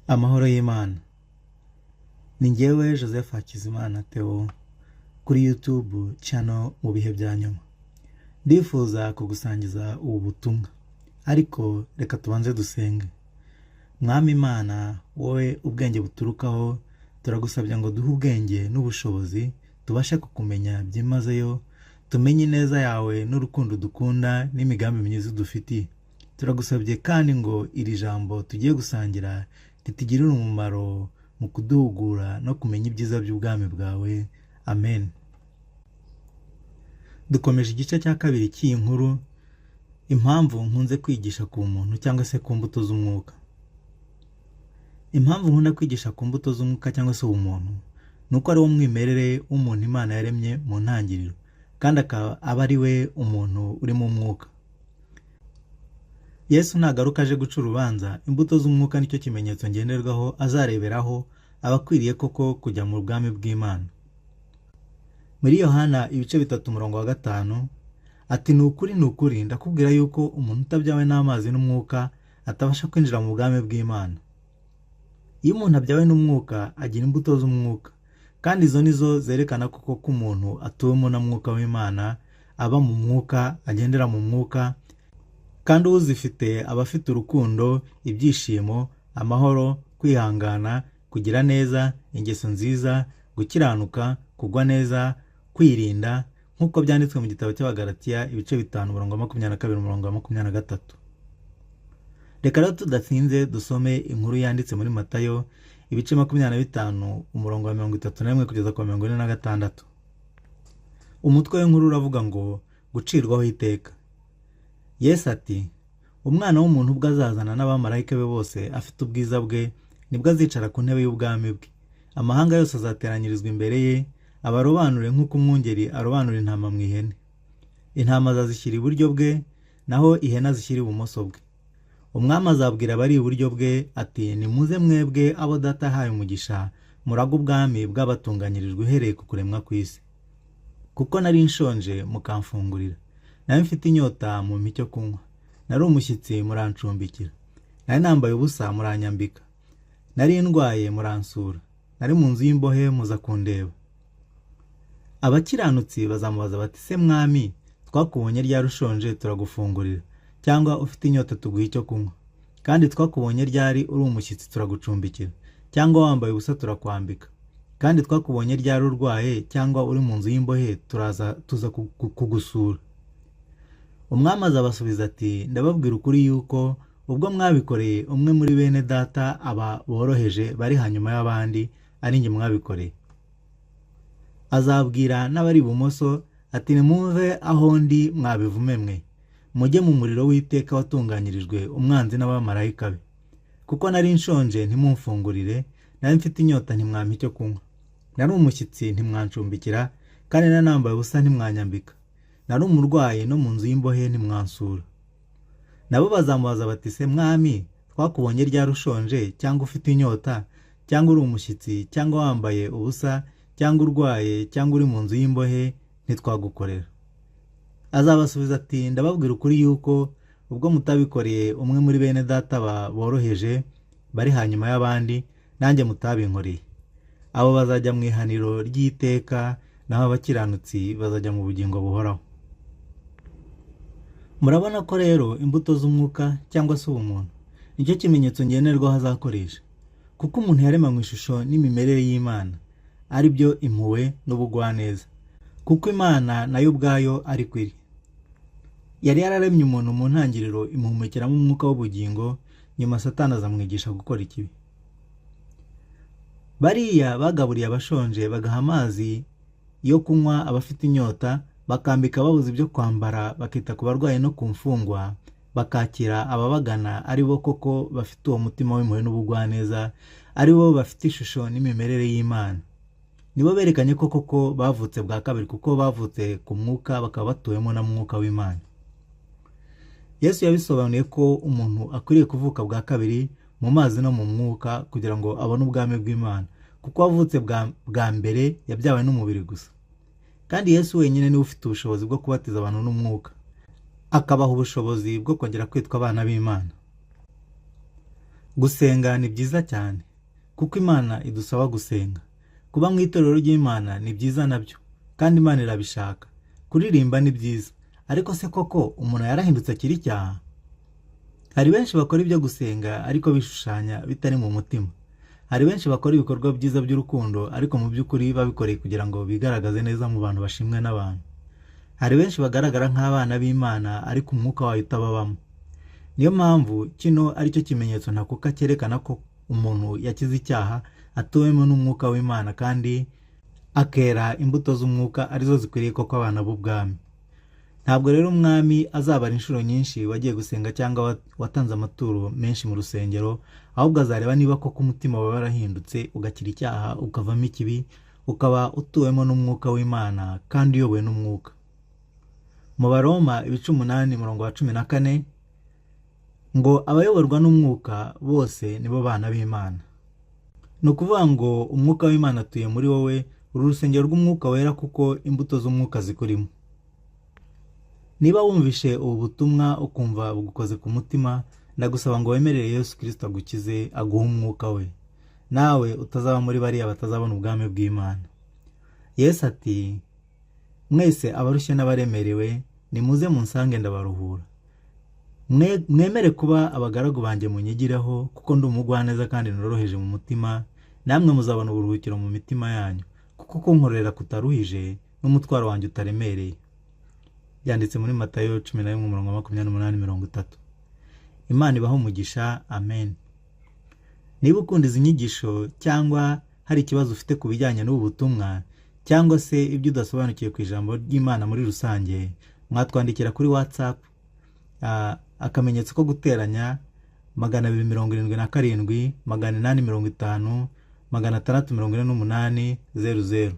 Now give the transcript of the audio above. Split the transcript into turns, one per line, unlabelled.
Amahoro y'Imana. Ni njyewe Joseph Hakizimana Theo kuri YouTube channel mu bihe bya nyuma. Ndifuza kugusangiza ubu butumwa, ariko reka tubanze dusenge. Mwami Imana, wowe ubwenge buturukaho, turagusabye ngo duhe ubwenge n'ubushobozi tubashe kukumenya byimazeyo, tumenye ineza yawe n'urukundo dukunda n'imigambi myiza udufitiye. Turagusabye kandi ngo iri jambo tugiye gusangira ritugirire umumaro mu kuduhugura no kumenya ibyiza by'ubwami bwawe. Amen. Dukomeje igice cya kabiri cy'iyi nkuru, impamvu nkunze kwigisha ku muntu cyangwa se ku mbuto z'umwuka. Impamvu nkunda kwigisha ku mbuto z'umwuka cyangwa se ubumuntu, ni uko ari wo mwimerere w'umuntu Imana yaremye mu ntangiriro, kandi akaba aba ari we umuntu uri mu mwuka. Yesu nagaruka aje guca urubanza, imbuto z'umwuka nicyo kimenyetso ngenderwaho azareberaho abakwiriye koko kujya mu bwami bw'Imana. Muri Yohana ibice 3 umurongo wa 5 ati: "Ni ukuri, ni ukuri, ndakubwira yuko umuntu utabyawe n'amazi n'umwuka atabasha kwinjira mu bwami bw'Imana." Iyo umuntu abyawe n'umwuka agira imbuto z'umwuka, kandi izo nizo zerekana koko ko umuntu atuwemo na mwuka w'Imana, aba mu mwuka, agendera mu mwuka, kandi uzifite aba afite urukundo, ibyishimo, amahoro, kwihangana, kugira neza, ingeso nziza, gukiranuka, kugwa neza, kwirinda, nk'uko byanditswe mu gitabo cy'Abagalatiya ibice 5 umurongo wa 22 umurongo wa 23. Reka rero tudatinze dusome inkuru yanditse muri Matayo ibice 25 umurongo wa 31 kugeza ku wa 46. Umutwe w'inkuru uravuga ngo gucirwaho iteka. Yesu ati: "Umwana w'umuntu ubwo azazana n'abamarayika be bose afite ubwiza bwe, nibwo azicara ku ntebe y'ubwami bwe. Amahanga yose azateranyirizwa imbere ye, abarobanure nk'uko umwungeri arobanura intama mu ihene. Intama azazishyira iburyo bwe, naho ihene azishyira ibumoso bwe. Umwami azabwira abari iburyo bwe ati: 'Nimuze mwebwe abo Data yahaye umugisha, murage ubwami bwabatunganyirijwe uhereye ku kuremwa kw'isi. Kuko nari nshonje mukamfungurira, nari mfite inyota mumpa icyo kunywa, nari umushyitsi murancumbikira, nari nambaye ubusa muranyambika, nari ndwaye muransura, nari mu nzu y'imbohe muza kundeba.' Abakiranutsi bazamubaza bati: 'Se Mwami, twakubonye ryari ushonje turagufungurira, cyangwa ufite inyota tuguha icyo kunywa? Kandi twakubonye ryari uri umushyitsi turagucumbikira, cyangwa wambaye ubusa turakwambika? Kandi twakubonye ryari urwaye cyangwa uri mu nzu y'imbohe turaza tuza kugusura?' Umwami azabasubiza ati: 'Ndababwira ukuri yuko ubwo mwabikoreye umwe muri bene Data aba boroheje bari hanyuma y'abandi, ari njye mwabikoreye.' Azabwira n'abari ibumoso ati: 'Nimumve aho ndi mwa bivume mwe, mujye mu muriro w'iteka watunganyirijwe umwanzi n'abamarayika be. Kuko nari nshonje ntimumfungurire, nari mfite inyota ntimwampa icyo kunywa, nari umushyitsi ntimwancumbikira, kandi nari nambaye ubusa ntimwanyambika, nari umurwayi no mu nzu y'imbohe ntimwansura.' Nabo bazamubaza bati: 'Se Mwami, twakubonye ryari ushonje cyangwa ufite inyota cyangwa uri umushyitsi cyangwa wambaye ubusa cyangwa urwaye cyangwa uri mu nzu y'imbohe ntitwagukorera?' Azabasubiza ati: 'Ndababwira ukuri yuko ubwo mutabikoreye umwe muri bene Data boroheje bari hanyuma y'abandi, nanjye mutabinkoreye.' Abo bazajya mu ihaniro ry'iteka, naho abakiranutsi bazajya mu bugingo buhoraho." Murabona ko rero imbuto z'umwuka cyangwa se ubumuntu nicyo kimenyetso ngenderwaho azakoresha, kuko umuntu yaremanywe ishusho n'imimerere y'Imana, ari byo impuhwe n'ubugwaneza, kuko Imana nayo ubwayo ari iri. Yari yararemye umuntu mu ntangiriro, imuhumekeramo umwuka w'ubugingo, nyuma Satani azamwigisha gukora ikibi. Bariya bagaburiye abashonje, bagaha amazi yo kunywa abafite inyota, bakambika babuze ibyo kwambara, bakita ku barwayi no ku mfungwa, bakakira ababagana, ari bo koko bafite uwo mutima w'impuhwe n'ubugwaneza, ari bo bafite ishusho n'imimerere y'Imana. Nibo berekanye ko koko bavutse bwa kabiri, kuko bavutse ku mwuka, bakaba batuwemo na mwuka w'Imana. Yesu yabisobanuye ko umuntu akwiriye kuvuka bwa kabiri mu mazi no mu mwuka kugira ngo abone ubwami bw'Imana, kuko wavutse bwa mbere yabyawe n'umubiri gusa. Kandi Yesu wenyine niwe ufite ubushobozi bwo kubatiza abantu n'umwuka, akabaha ubushobozi bwo kongera kwitwa abana b'Imana. Gusenga ni byiza cyane kuko Imana idusaba gusenga. Kuba mu itorero ry'Imana ni byiza nabyo kandi Imana irabishaka. Kuririmba ni byiza, ariko se koko umuntu yarahindutse akiri icyaha? Hari benshi bakora ibyo gusenga ariko bishushanya bitari mu mutima. Hari benshi bakora ibikorwa byiza by'urukundo ariko mu by'ukuri babikoreye kugira ngo bigaragaze neza mu bantu, bashimwe n'abantu. Hari benshi bagaragara nk'abana b'Imana ariko umwuka wayo utababamo. Niyo mpamvu kino ari cyo kimenyetso ntakuka cyerekana ko umuntu yakize icyaha, atuwemo n'umwuka w'Imana kandi akera imbuto z'umwuka, arizo zikwiriye koko abana b'ubwami. Ntabwo rero umwami azabara inshuro nyinshi wagiye gusenga cyangwa watanze amaturo menshi mu rusengero, ahubwo azareba niba koko umutima wawe warahindutse, ugakira icyaha, ukavamo ikibi, ukaba utuwemo n'umwuka w'Imana kandi uyobowe n'umwuka. Mu Baroma ibice 8 umurongo wa 14 ngo: "Abayoborwa n'umwuka bose nibo bana b'Imana." Ni ukuvuga ngo umwuka w'Imana atuye muri wowe, uru rusengero rw'umwuka wera, kuko imbuto z'umwuka zikurimo. Niba wumvishe ubu butumwa ukumva bugukoze ku mutima, ndagusaba ngo wemerere Yesu Kirisito agukize, aguhe umwuka we, nawe utazaba muri bariya batazabona ubwami bw'Imana. Yesu ati: "Mwese abarushye n'abaremerewe, nimuze munsange ndabaruhura. Mwemere kuba abagaragu banjye, munyigireho, kuko ndi umugwaneza kandi noroheje mu mutima, namwe muzabona uburuhukiro mu mitima yanyu, kuko kunkorera kutaruhije n'umutwaro wanjye utaremereye." Byanditse muri Matayo 11 umurongo wa 28, 30. Imana ibahe umugisha. Amen. Niba ukunda izi nyigisho cyangwa hari ikibazo ufite ku bijyanye n'ubu butumwa cyangwa se ibyo udasobanukiwe ku ijambo ry'Imana muri rusange, mwatwandikira kuri WhatsApp, akamenyetso ko guteranya 277 850 648 00.